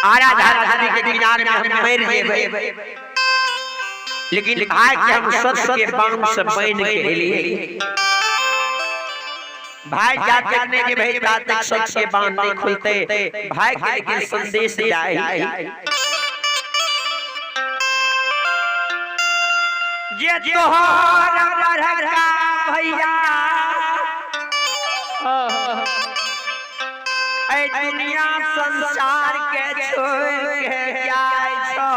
आराधार नदी के किनारे में हम मर जेबै, लेकिन भाई के हम सत्य के बांध से बन के लिए भाई जाते नहीं के भाई ता तक सत्य के बांध नहीं खुलते भाई के, लेकिन संदेश जाए जे तोहर बड़का भैया ऐ दुनिया संसार के छोड़ के जाय छो।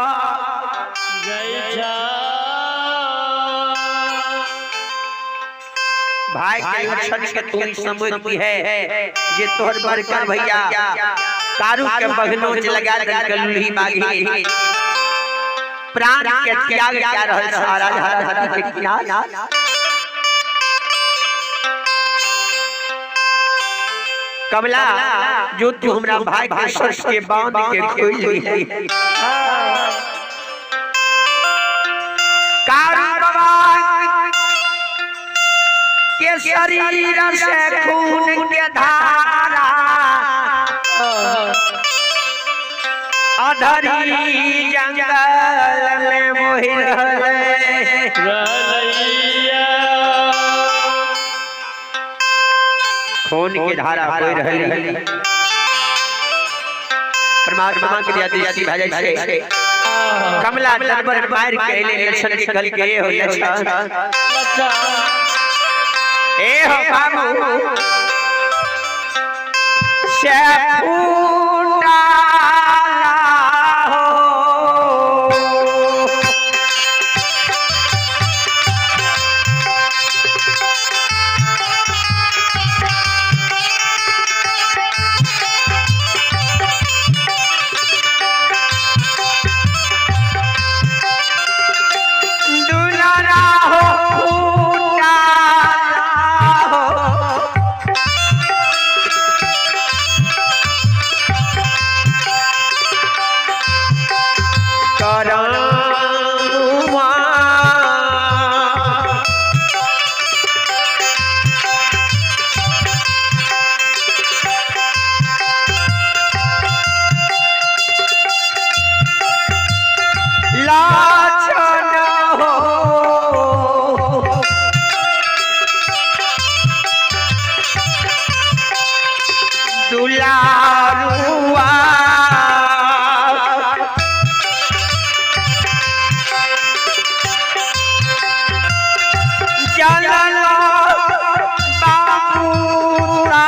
भाई के लक्षण के तू समझ की है जे तोहर बड़का भैया कारू के बगनोच लगा दल गलुही बागी प्राण के त्याग क्या रहल सारा धरती के किनार। कमला जो तू हमरा भाई के सर के बांध के खोल ली कारू बाबा के शरीर से खून के धारा अधरी जंगल में मोहि रहले। खून के धारा बहि रहली। परमात्मा के दया दृष्टि भऽ जाइ छै। कमला दरबर मारि के एलै लक्षण के कहलकै, ए हो लक्षण, ए हो बाबू, से फूटाला हो दुलारा हो फूटाला हो करनुआ लाछन हो दुलारुआ चलल बाबू का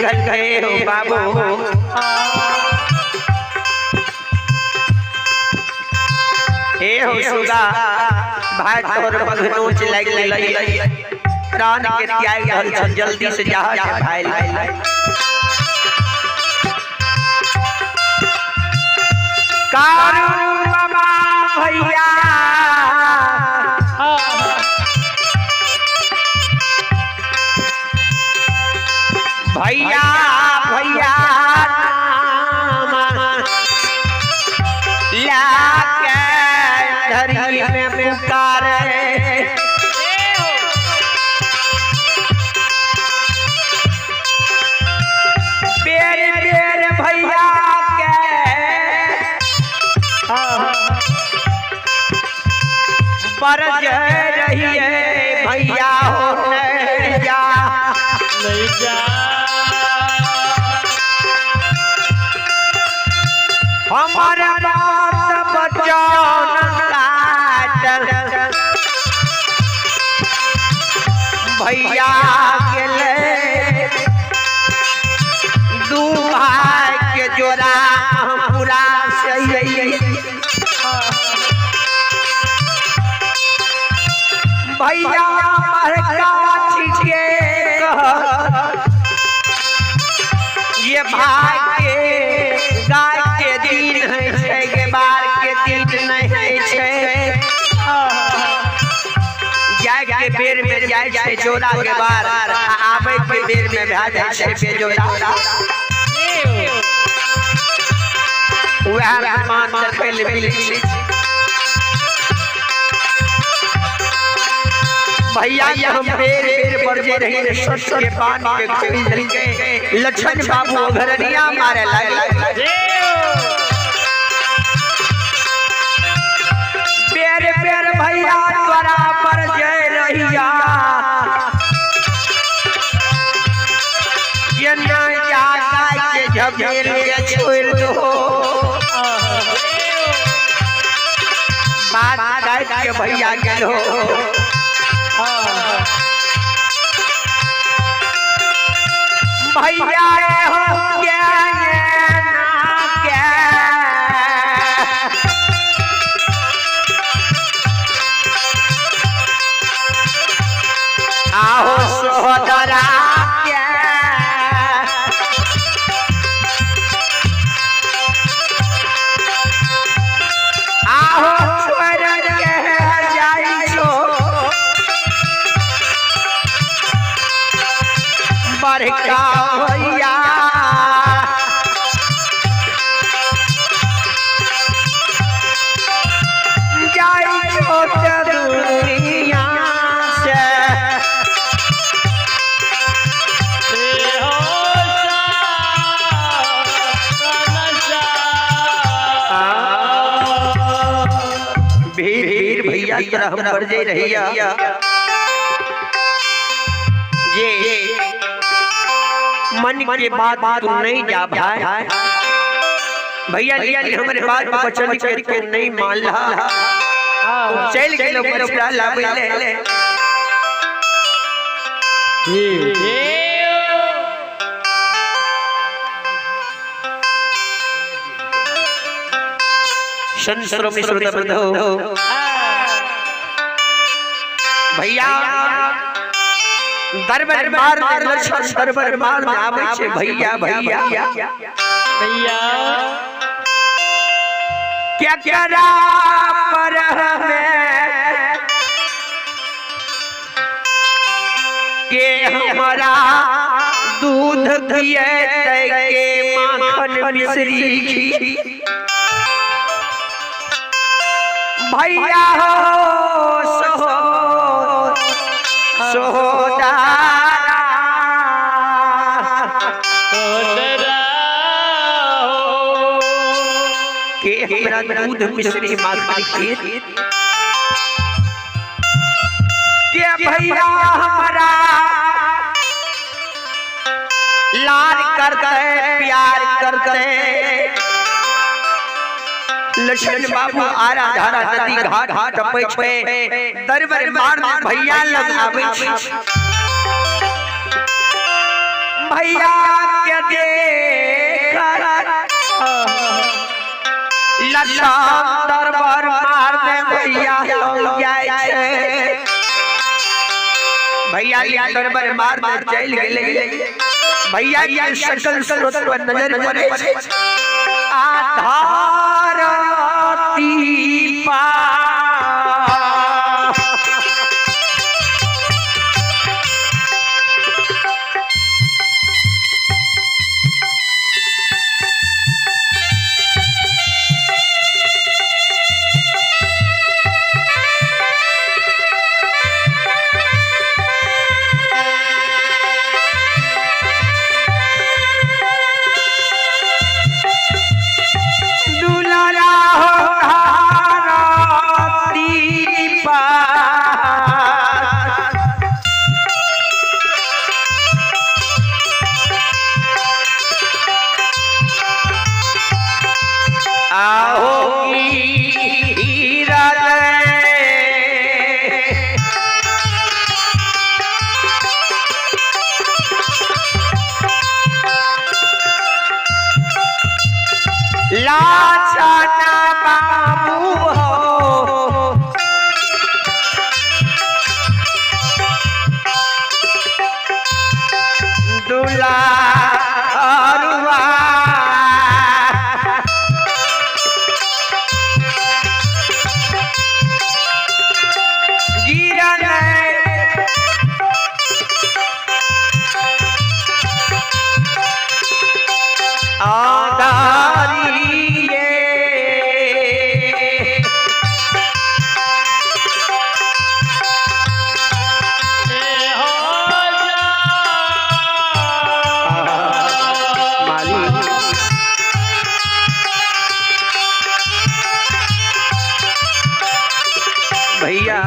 कहलकै हो बाबू, हे हो सुगा भाई, तोहर बघनोच लागि गेलै, प्राण के त्याग रहल छ, जल्दी से जा के भाई। कारू बाबा भैया, भैया भैया लाके धरी में पुकारे, बेर बेर भैया के बरज रही है, भैया हो नहीं जा, नहीं जा। हमार बात बचाओ काट भैया गेले, दू भाई के जोड़ा हम पूरा सही। भैया बड़का के कह ये भाई के गाय के दिन है छै के बार के दिन नहीं छै। जाय के बेर में जाय छै जोड़ा के बार, आ आबै के बेर में भए जाइ छै बेजोड़ा। वएह रहमान देखै लए मिलै छै। भैया के हम बेर बेर बरजे रही रे, सस के पान के खोल देलकै। लक्षण बाबू घरनिया मारे लागल। बेर बेर भैया तोरा पर जय रहिया, ये न जा गाय के झमेल के छोड़ दो। बात काट के भैया गेलो। भैया हो गया ना के आहो सोदरा के, आहो छोड़ के जाइ छो बड़का भैया। जाइ छो त दुनिया से। भीर भीर भैया तोरा हम बरजे रहिया, जे मन के बात तू नहीं जा भाई। भैया जी हमारे बात वचन के तू नहीं मान ला, तू चल गेलो बचड़ा लाबै ले। संश्रम श्रोता बंधो, भैया दरबार मार में लक्षण दरबार मार में आबै छै भैया भैया भैया। क्या करा पर हमें के हमारा दूध पिए के माखन मिश्री घी। भैया हो सो सोदारा, के हमरा दूध मिश्री माखन खीर के भैया हमारा लाड करते प्यार करते। लक्ष्मण बाबू आरा धारा नदी घाट टपै छै, दरबार मार में भैया लग आबै छै। भैया के देख लछन दरबार मार दे भैया लग जाय छै। भैया के दरबार मार दे चल गेलै। भैया के सकल सूरत पर नजर पड़े छै। आधार दीपा दुलारा हो दीपा आहो हीरा लाचाना बाबू हो दुलारुआ गिरन आदारिये माली भैया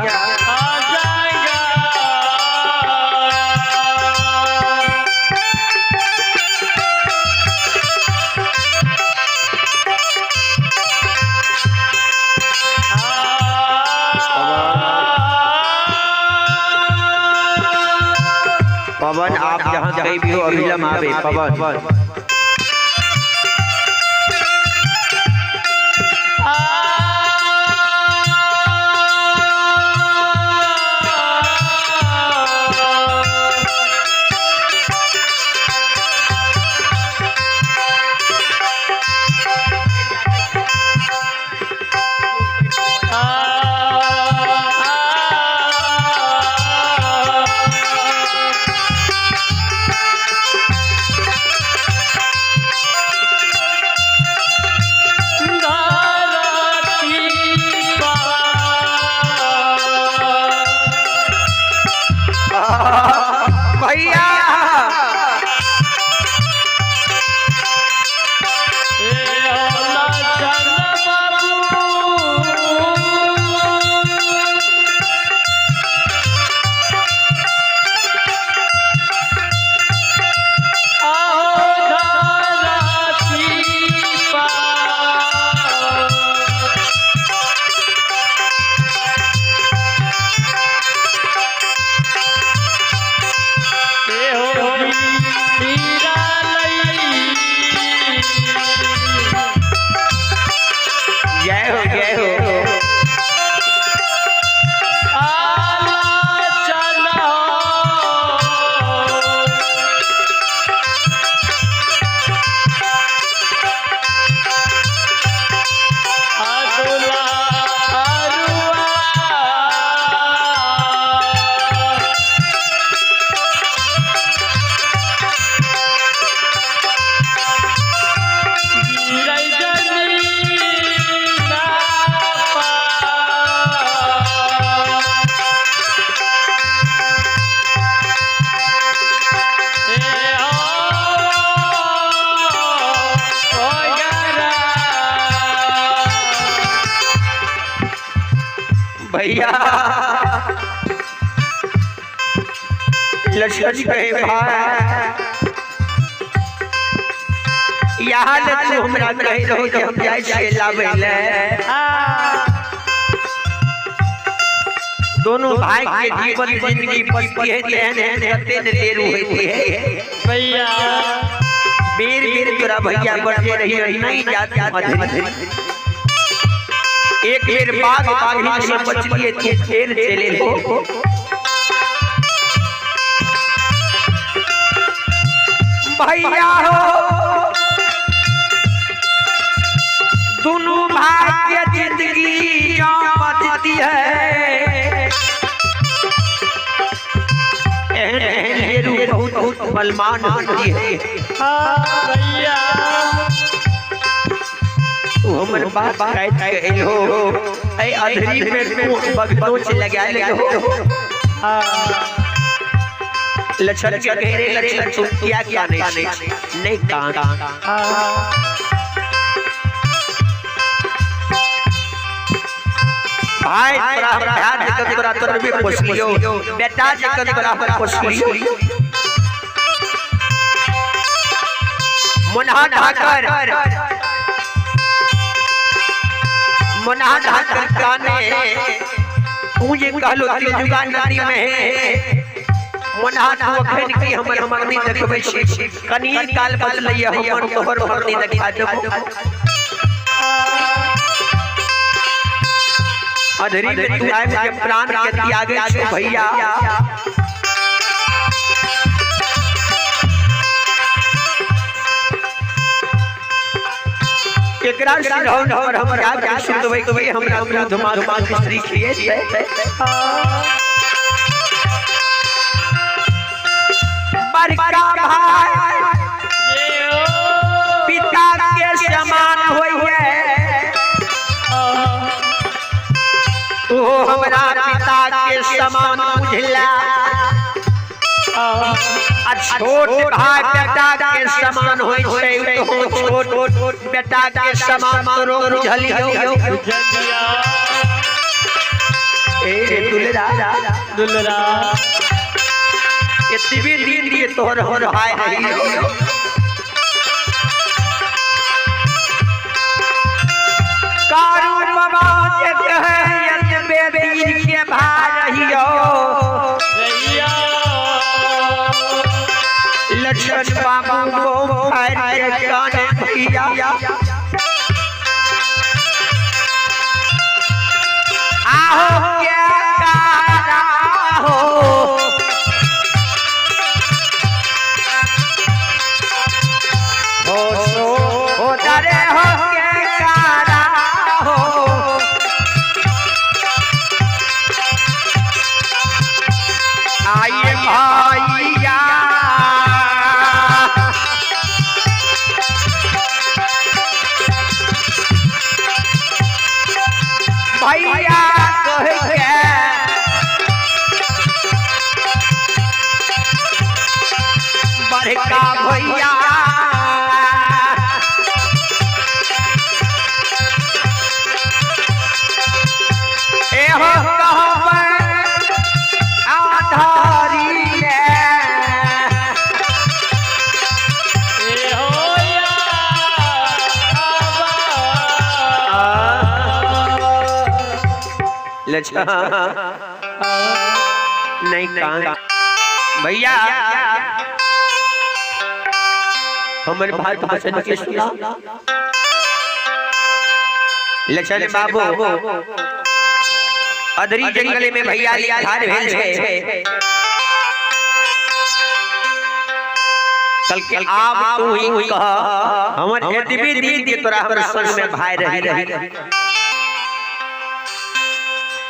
पवन आप जहाँ कहीं भी हो अभिलम आवे पवन। भैया जय हो जय हो। भैया लक्ष्मण कहे भाई यहाँ ले तू हमरा कहे रहो कि हम जाय छियै लाबै ले। दोनों भाई के जीवन जिंदगी बसती है तेहन एहन कते ने देर होती है। भैया बेर बेर तोरा भैया बरजे रही नहीं जात अधरी। एक बेर बाघ बाघिन से बचलिए तू फेर चले हो। भैया हो दोनों भाग्य जिंदगी जो बचती है। एहन एहन हेरू बहुत बहुत बलमान होती है। भैया तू हमर बात काट के एलो ऐ अधरी में तू बगनोच लगा ले हो। लक्षण के कह रे लक्षण तू क्या क्या नहीं नहीं कान। भाई तोरा हम ध्यान के तोरा तोर भी पोसलियो बेटा जे के तोरा हम पोसलियो। मुन्हा ढाकर मुन्हा ढाकर काने तू जे कहलो त्रिजुगा नदी में है। मुन्हा तू अखन की हमर मरनी देखबै छी कनिए काल बदलैया हमर तोहर मरनी देखा देबो। अधरी में तू आबि के प्राण के त्यागे छो भैया। एकरा सिरहौन पर हमर आबि के सुतबै के हमरा दूध माख स्त्री खिएतै। बड़का भाई पिता के समान होइए ओ हमरा पिता के समान बुझला। आ छोट भाई बेटा के समान होई छै तो छोट बेटा के समान तोरो बुझलियो। ए दुलरा दुलरा एतबे दिन दिए तोहर हमर भाई रही। कारू बाबा जे कहे एतबे दिन के भाई रहियो। लक्ष्मण बाबा को फायर के काने भैया आहो क्या कारा हो सो हो दरे हो के कारा हो। आइए भैया भैया कह के बड़का भैया एहो कहबै आधारी रे। नहीं कान भैया हमर भात वचन के सुना। लक्षण बाबू अदरी जंगल में भैया ठाढ़ भेल छै। कल के आब तू ही कह हमर एतबे दिन के तोरा हमर संग में भाई रही।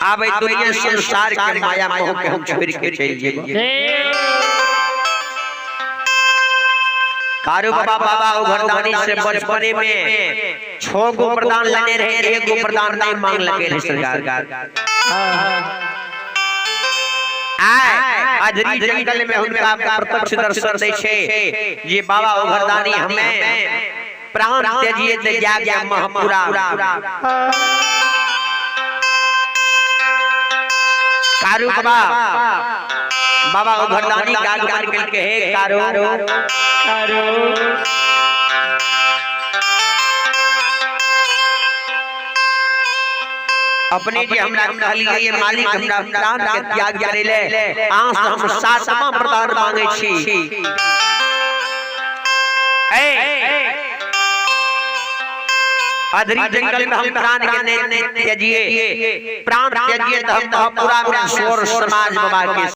आब दुनिया संसार के माया मोह के हम छोड़ के चल जेबो। कारू बाबा बाबा घरदानी से बचपने में 6 गो वरदान लेने रहे, 1 गो वरदान नहीं मांग लगे रहे सरकार। आए अधरी जंगल में उनका प्रत्यक्ष दर्शन दै छै ये बाबा घरदानी हमें प्राण त्यजिए ते जाग महपुरा। कारू बाबा बाबा घरदानी का आगमन करके हे कारू कारू अपने जे हमरा कहलिए ये मालिक हमरा प्राण के त्याग करे ले आस हम सातवां वरदान मांगे छी। अधरी जंगल में हम प्राण के ने त्यजिए, प्राण त्यजिए तो हम तो पूरा में शोर समाज बाबा के।